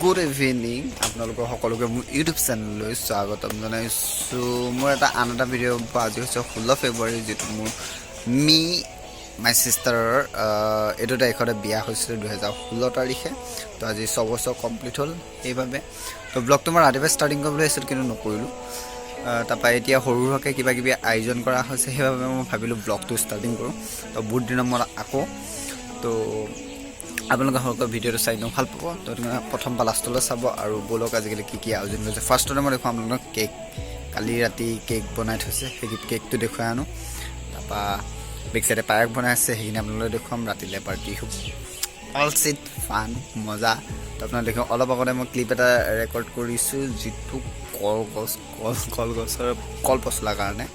Good evening, আপোনালোকৰ সকলোকে মোৰ ইউটিউব চেনেললৈ স্বাগতম জনাইছোঁ। মোৰ এটা আন এটা ভিডিঅ'। আজি হৈছে 16 ফেব্ৰুৱাৰী, যিটো মোৰ মি মাই ছিষ্টাৰৰ এইটো তাৰিখতে বিয়া হৈছিলে, 2016 তাৰিখে। তো আজি 6 বছৰ কমপ্লিট হ'ল। সেইবাবে তো ব্লগটো মই ৰাতিপুৱা ষ্টাৰ্টিং কৰিবলৈ আহিছিলোঁ, কিন্তু নকৰিলোঁ। তাৰপৰা এতিয়া সৰু সুৰাকৈ কিবা কিবি আয়োজন কৰা হৈছে, সেইবাবে মই ভাবিলোঁ ব্লগটো ষ্টাৰ্টিং কৰোঁ। তো বহুত দিনৰ মূৰত আকৌ। তো আপোনালোকে সকলোকে ভিডিঅ'টো চাই দিওঁ, ভাল পাব। তো তুমি প্ৰথম পৰা লাষ্টলৈ চাব আৰু ব'লক, আজিকালি কি কি আয়োজন কৰিছে। ফাৰ্ষ্টতে মই দেখুৱাম আপোনালোকক কেক। কালি ৰাতি কেক বনাই থৈছে, সেই কেকটো দেখুৱাই আনো। তাৰপৰা বেক চাইডে পায়স বনাই আছে, সেইখিনি আপোনালোকে দেখুৱাম। ৰাতিলৈ পাৰ্টি হ'ব, অল চিট ফান মজা। তো আপোনাক দেখুৱাম। অলপ আগতে মই ক্লিপ এটা ৰেকৰ্ড কৰিছোঁ, যিটো কলগছ কল কলগছৰ কল পচলাৰ কাৰণে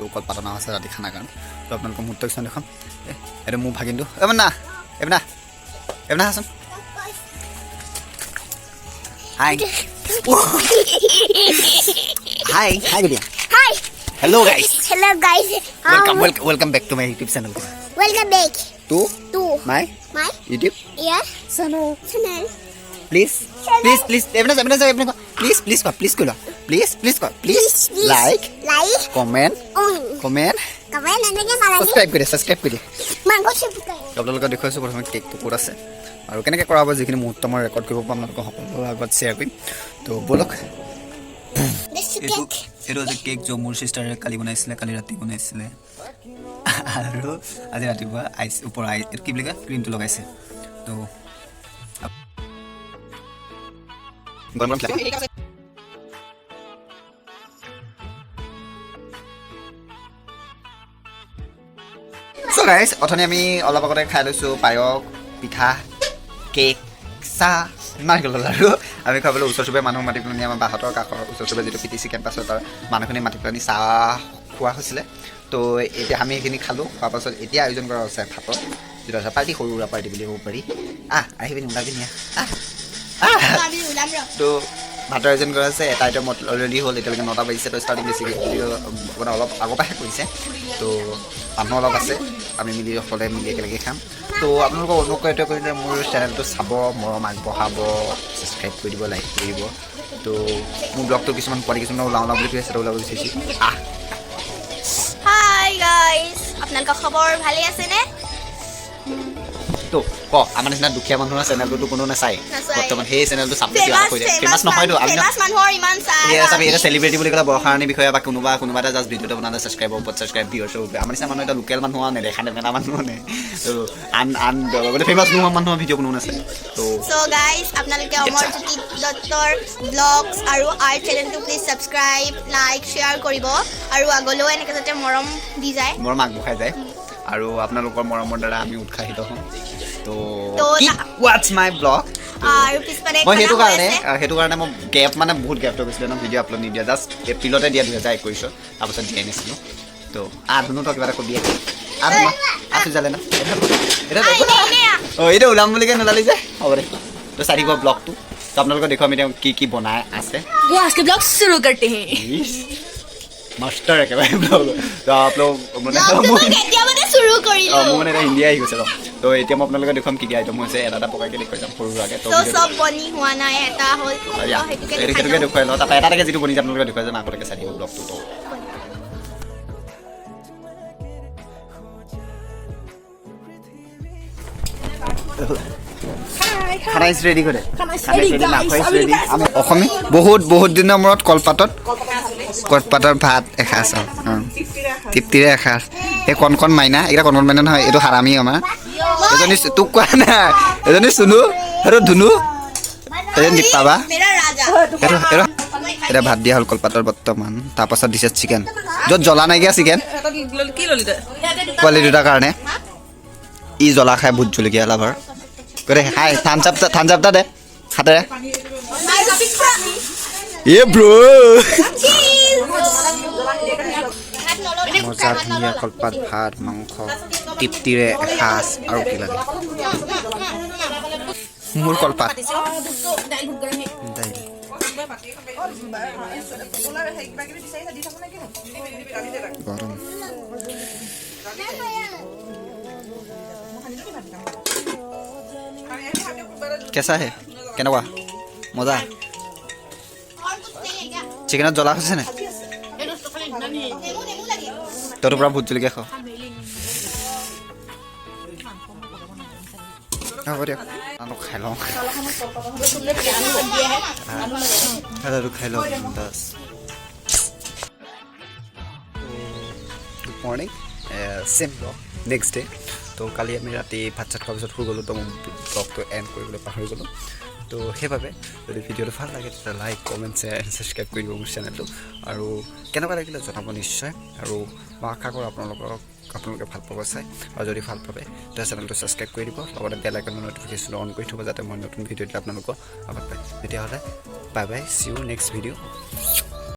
আৰু কল পাতনা আছে ৰাতি খানাৰ কাৰণে। তো আপোনালোকৰ মুহূৰ্ত কিছুমান দেখুৱাম। এইটো মোৰ ভাগিনটো। এইপিনে এইপিনে এইপিনে আহাচোন। হাই হাই হাই গুডিয়া। Hi. Hello guys. Hello guys. Welcome, welcome back to my YouTube channel. Welcome back to to my my YouTube yeah channel. Channel. Please, please, please, এইপিনে যা, এইপিনে যা, এইপিনে কোৱা। প্লিজ, প্লিজ কোৱা, প্লিজ কৈ লোৱা। প্লিজ, প্লিজ কোৱা, please. Please, like, like, comment, comment, comment এনেকে পালানি। ছাবস্ক্ৰাইব কৰি দিয়া, ছাবস্ক্ৰাইব কৰি দিয়া। মাংস চুপ। আপোনালোকক দেখুৱাইছোঁ প্ৰথমে কেকটো ক'ত আছে আৰু কেনেকৈ কৰা হ'ব। যিখিনি মুহূৰ্ত মই ৰেকৰ্ড কৰিব পাম, আপোনালোকক সকলোৰে আগত শ্বেয়াৰ কৰিম। তো ব'লক। This এইটো cake. এইটো হৈছে কেক, য'ত মোৰ চিষ্টাৰে কালি বনাইছিলে, কালি ৰাতি বনাইছিলে আৰু আজি ৰাতিপুৱা আইচ ওপৰ আই এইটো কি বুলি কয়, ক্ৰীমটো লগাইছে। তো গৰম গৰম খিলা। চ' গাইজ, অথনি আমি অলপ আগতে খাই লৈছোঁ পায়স, পিঠা, কেক, চাহ, নাৰিকলৰ লাড়ু। আমি খাবলৈ ওচৰ চুবুৰীয়া মানুহ মাতি পেলানি, আমাৰ বাহঁতৰ কাষৰ ওচৰ চুবুৰীয়া যিটো পি টি চি কেম্পাছৰ, তাৰ মানুহখিনি মাতি পেলানি চাহ খোৱা হৈছিলে। তো এতিয়া আমি সেইখিনি খালোঁ। খোৱাৰ পাছত এতিয়া আয়োজন কৰা হৈছে ভাতৰ, যিটো আছে পাৰ্টি, সৰু সুৰা পাৰ্টি বুলি ক'ব পাৰি। আহ, আহিবি নি, ওলাবি নি, আহ আহ। তো ভাতৰ আয়োজন কৰা হৈছে। এটা আইটেম অলৰেডি হ'ল। এতিয়ালৈকে 9টা বাজিছে, তো ষ্টাৰ্টিং বেছিকৈ মানে অলপ আগৰ পৰাহে কৰিছে। তো মানুহ অলপ আছে, আমি মিলি সকলোৱে মিলি একেলগে খাম। তো আপোনালোকক অনুগ্ৰহ এইটোৱে কৰিলে, মোৰ চেনেলটো চাব, মৰম আগবঢ়াব, ছাবস্ক্ৰাইব কৰি দিব, লাইক কৰি দিব। তো মোৰ ব্লগটো কিছুমান পোৱালি কিছুমান ওলাওঁ ওলাওঁ বুলি কৈ আছে, তো ওলাব বিচাৰিছোঁ। আহ। হাই গাইজ, আপোনালোকৰ খবৰ ভালেই আছেনে? তো ক, আমাৰ নিচিনা দুখীয়া মানুহৰ চেনেলটোতো কোনো নাচায়। নাচায়। বৰ্তমান সেই চেনেলটো চাবলৈ কিবা এটা ফেমাছ কৈ দিয়ে। ফেমাছ নহয়তো আমি। ফেমাছ মানুহৰ ইমান চাই। এতিয়া চাবি, এতিয়া চেলিব্ৰিটি বুলি ক'লে বৰ্ষাৰাণী বিষয়ে বা কোনোবা কোনোবা এটা জাষ্ট ভিডিঅ'টো বনালে ছাবস্ক্ৰাইবৰ ওপৰত ছাবস্ক্ৰাইব, ভিউৱাৰ্ছৰ ওপৰত। আমাৰ নিচিনা মানুহ এটা লোকেল মানুহ আৰু নেদেখা নেমেলা মানুহ নে, তো আন আন মানে ফেমাছ নোহোৱা মানুহৰ ভিডিঅ' কোনো নাচায়। তো চ' গাইজ, আপোনালোকে অমৰজ্যোতি দত্তৰ ব্লগছ আৰু আৰ্ট চেনেলটো প্লিজ ছাবস্ক্ৰাইব, লাইক, শ্বেয়াৰ কৰিব আৰু আগলৈও এনেকৈ যাতে মৰম দি যায়। মৰম আগবঢ়াই যায় আৰু আপোনালোকৰ মৰমৰ দ্বাৰা আমি উৎসাহিত হওঁ। তো তো ৱাটছ my blog. আৰু পিছফালে মই সেইটো খানা হৈ কাৰণে আছে। সেইটো কাৰণে মই গেপ, মানে বহুত গেপটো গৈছিলে ন, ভিডিঅ' আপলোড নিদিয়া। জাষ্ট এপ্ৰিলতে দিয়া 2021ত, তাৰপাছত দিয়াই নাছিলোঁ। তো আহ ধুনু, তই কিবা এটা কবি। আহ ধুনু, আহ চুইজাৰলেণ্ড। এতিয়া আহ, এনে, এনে আহ। অঁ, এইটো ওলাম বুলি কৈ নোলালি যে। হ'ব দে। তো চাই থাকিব ব্লগটো। তো আপোনালোকক দেখুৱাম এতিয়া কি কি বনাই আছে। वो आज के ब्लॉग शुरू करते हैं। মাষ্টাৰ একেবাৰে ব্লগ। তো আপোনালোক মানে ব্লগটো মই কেতিয়াবাতে শুৰু কৰিলো। অঁ, মোৰ মানে এতিয়া হিন্দী আহি গৈছে ৰ। তো এতিয়া মই আপোনালোকক দেখুৱাম কি কি আইটেম হৈছে। এটা এটা পকাইকৈ দেখুৱাই যাম সৰু সুৰাকৈ। তো তো চব বনি হোৱা নাই, এটা হ'ল। ইয়া, তো সেইটোকে সেইটো দেখাই সেইটোকে যাম। দেখুৱাই লওঁ। তাৰপৰা এটা এটাকৈ যিটো বনিছে আপোনালোকে দেখুৱাই যাম। আগতীয়াকৈ চাই থাকিব ব্লগটো। তো খানা is ready কৰে, মাংস is ready. আমি অসমীয়া বহুত বহুত দিনৰ মূৰত কলপাতত ভাত এসাঁজ আৰু তৃপ্তিৰে এসাঁজ। এই কণ কণ মাইনা, এইকেইটা কণ কণ মাইনা নহয়, এইটো হাৰামি আমাৰ। এজনী তোক কোৱা নাই, এজনী চুনু, সেইটো ধুনু, এজনী দীপাবা। মেৰা ৰাজা। এইটো এতিয়া ভাত দিয়া হ'ল কলপাতৰ বৰ্তমান। তাৰপাছত দিছে চিকেন, য'ত জ্বলা নাইকিয়া চিকেন। কি ল'লি তই? পোৱালি দুটাৰ কাৰণে। ই জ্বলা খাই, ভোট জলকীয়া লাভাৰ। গতিকে হাই, থামছ আপ, থামছ আপ এটা দে হাতেৰে। এ ব্ৰ, মজা, ধুনীয়া কলপাত ভাত, মাংস, তৃপ্তিৰে এসাঁজ। আৰু কি লাগে? মোৰ কলপাত, দাইল। গৰম। কেঁচা হে। কেনেকুৱা মজা? চিকেনত জ্বলা হৈছে নে? তইতো পুৰা ভোট জলকীয়া খাওঁ। হ'ব দিয়ক, আলু খাই লওঁ, আলু খাই লওঁ bus. Good morning, same vlog, next day. তো কালি আমি ৰাতি ভাত চাত খোৱাৰ পিছত শুই গ'লোঁ, তো মই ব্লগটো এণ্ড কৰিবলৈ পাহৰি গ'লোঁ। তো সেইবাবে যদি ভিডিঅ'টো ভাল লাগে, তেতিয়া লাইক, কমেণ্ট, শ্বেয়াৰ, ছাবস্ক্ৰাইব কৰি দিব মোৰ চেনেলটো আৰু কেনেকুৱা লাগিলে জনাব নিশ্চয়। আৰু মই আশা কৰোঁ আপোনালোকে ভাল পাব চাই। আৰু যদি ভাল পাবে, তেতিয়া চেনেলটো ছাবস্ক্ৰাইব কৰি দিব, লগতে বেল আইকনৰ ন'টিফিকেশ্যন অন কৰি থ'ব, যাতে মই নতুন ভিডিঅ' দিলে আপোনালোকৰ আগত পায়। তেতিয়াহ'লে bye bye, see you next video.